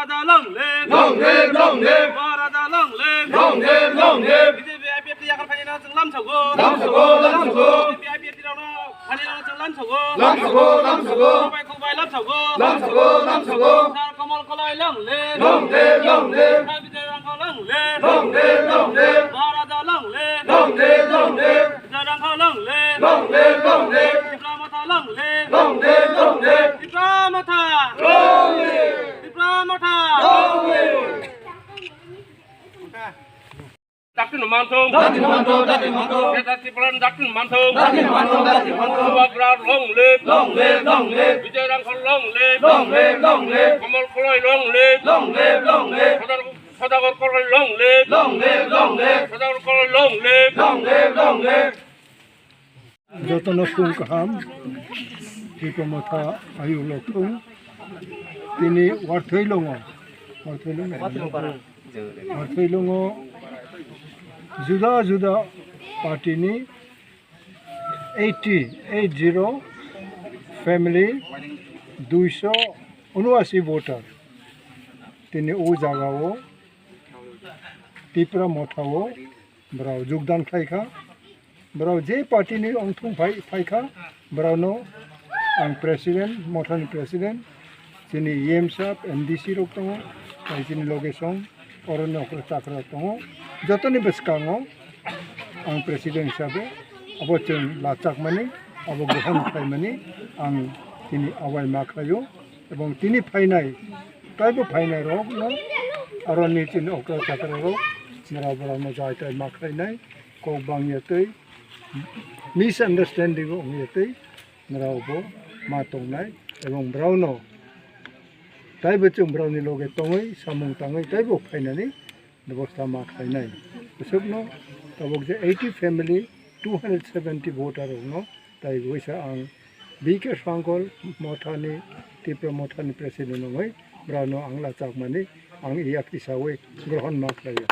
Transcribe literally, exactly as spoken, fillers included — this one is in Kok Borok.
Maharaja long live! Long live, long live! Maharaja long live! Long live, long live! B J P I P F T yakar phainai no chwng lamsogo. Lamsogo, lamsogo! B J P I P F T rok no phainai no chwng lamsogo. Lamsogo, lamsogo! Kubai kubai lamsogo. Lamsogo, lamsogo! Sir Kamal Koloi long live! Long live, long live! Sir Vijay Rangkhol long live! Long live, long live! Maharaja long live! Long live, long live! Vijay Rangkhol long live! Long live, long live! Tipra Motha long live! Long live, long live! Tipra Motha! Long live! Tipra Motha! Long live! Doctor Manthong. Doctor Manthong, Doctor Manthong. Greater Tipraland Doctor Manthong. Doctor Manthong, Doctor Manthong. Bubagra long live. Long live, long live. Vijay Rangkhol long live. Long live, long live. Kamal Koloi long live. Long live, long live. Sadar-, Sadagar Koloi long live. Long live, long live. Sadagar Koloi long live. Long live, long live. Jotono kung kaham, Tipra Motha ayuk lok thung. Tini warthoi longo, warthoi longo, warthoi longo, juda juda party ni eighty, eight zero family, duiso unuasi voter. Tini o jaga o Tipra Motha o borok jogdan khlai kha. Borok je party ni ongthung phai, phai kha, borok no ang president, Motha ni president, chini E M sahab, M D C rok tongo, tai chini loge song, oro ni okra chakra rok tongo. Joto ni bwskango ang president hisabe abo chwng lachak mani, abo grohon khlai mani ang tini abai ma khlai o. Ebong tini phainai, taibo phainai rok no aro ni chini okra chakra rok, nora borok no jai tai ma khlai nai, kok bang ya twi, misunderstanding ong ya twi, nora bo ma tong nai, ebong borok no taibo chwng borok ni loge tongwi samung tangwi taibo phainani bebosta ma khlainai. Bwswkno tabuk je eighty family, two hundred seventy voter rokno tai waisa ang B K Sangkol Mothani, Tipra Mothani president wngwi borokno ang lachakmani ang yak tisawi grohon ma khlaio.